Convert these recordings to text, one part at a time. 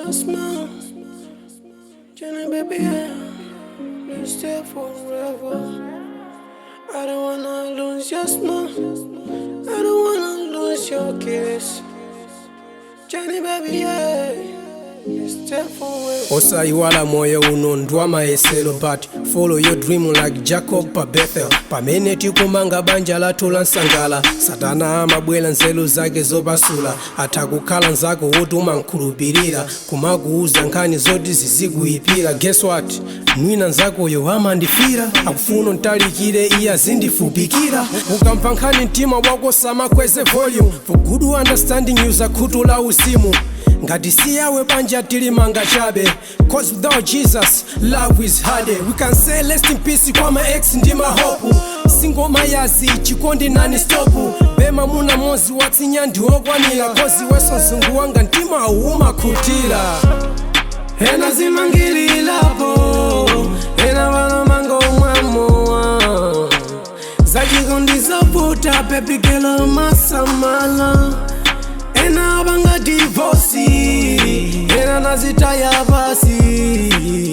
Your smile. Jenny, baby, yeah. Let's stay forever. I don't wanna lose your smile. I don't wanna lose your kiss. Jenny, baby, yeah. Let's stay forever. Osayiwala moyo uno ndwamayesero, but follow your dream like Jacob pa Bethel. Pamene tikumanga banja lathu la nsangala, Satana amabwera nzeru zake zopasula. Atha kukhala nzako woti umankhulupirira, kumakuuza nkhani zoti zizikuyipira. Guess what? Mwina nzakoyo amandifira, akufuna ntalikire, iye azindifupikira. Ukamva nkhani, mtima wako samakweze volume. For good understanding, use khutu la uzimu. Ngati siyawe, banja tilimanga chabe, 'cause without Jesus love is hard. We can say rest in peace kwa ma ex ndi mahopu. Singoma yazi chikondi nani stop bema muna mozi watsinya ndiwokwanira, 'cause weso mzungu wanga mtima umakhutira. Ena zimangililapo, ena vanomanga omwamowa. Zachikondi zovuta, baby girl, masamala. Ena vanga divorce, ena nazitaya pasi.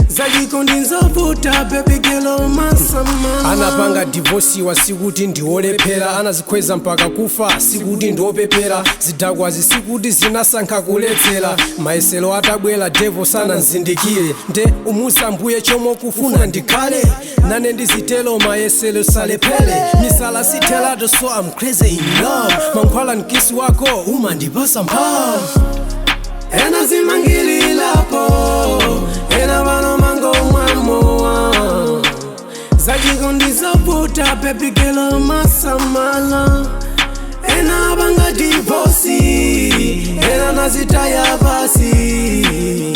Zachikondi zovuta, baby girl, masamala. Anapanga divorce wa sikuti ndiolephera, anazikhweza mpaka kufa sikuti ndiopepera. Zidakwazi sikuti zinasankha kuledzera, mayesero atabwera devo sananzindikire. Nde umusa Mbuye chomwe kufuna ndikhale nane ndizitelo, mayesero salephere, misala sithelato. So I'm crazy in love, mankhwala mkisi wako umandipasa mphamvu. Ena zimangililapo, ena vanomanga omwamowa. Zachikondi zovuta, baby girl, masamala. Ena vanga divorce, ena nazitaya pasi.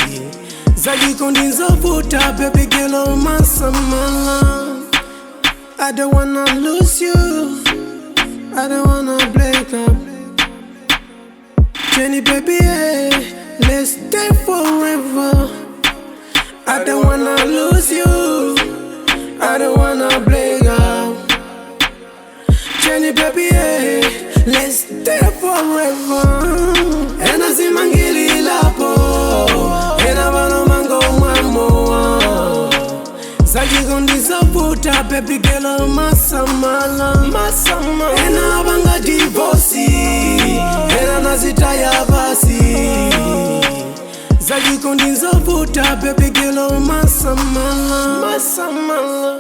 Zachikondi zovuta, baby girl, masamala. I don't wanna lose you, I don't wanna break up. Jenny, baby, yeah, let's stay forever. I don't wanna lose you, I don't wanna break up. Jenny, baby, yeah, let's stay forever. Ena zimangililapo, ena vanomanga omwamowa. Zachikondi zovuta, baby girl, masamala. Masamala. Ena vanga divorce, ena nazitaya pasi. Zachikondi zovuta, baby girl, masamala. Masamala.